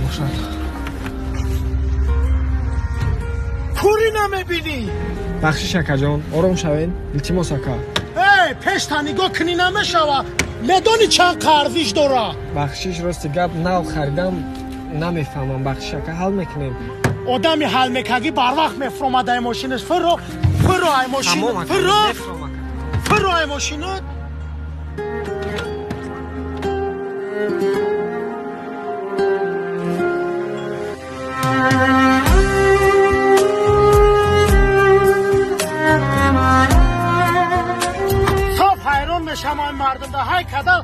Бошад. Кӯрӣ намебинӣ? Бахшиш, акаҷон, ором шавен, илтимос, ака. Эй, пешта нигоҳ кунӣ намешава. Медонӣ чанд қарзиш дора? Бахшиш, рости гап, нав харидам, намефаҳмам. Бахшиш, ака, ҳал мекунем. Одами ҳал мекагӣ барвақт мефуромад ай мошинаш. Фуро, фуро ай мошин, фуро, фуро ай мошинат. Соф ҳайрон мешам ай мардумда, ҳай када.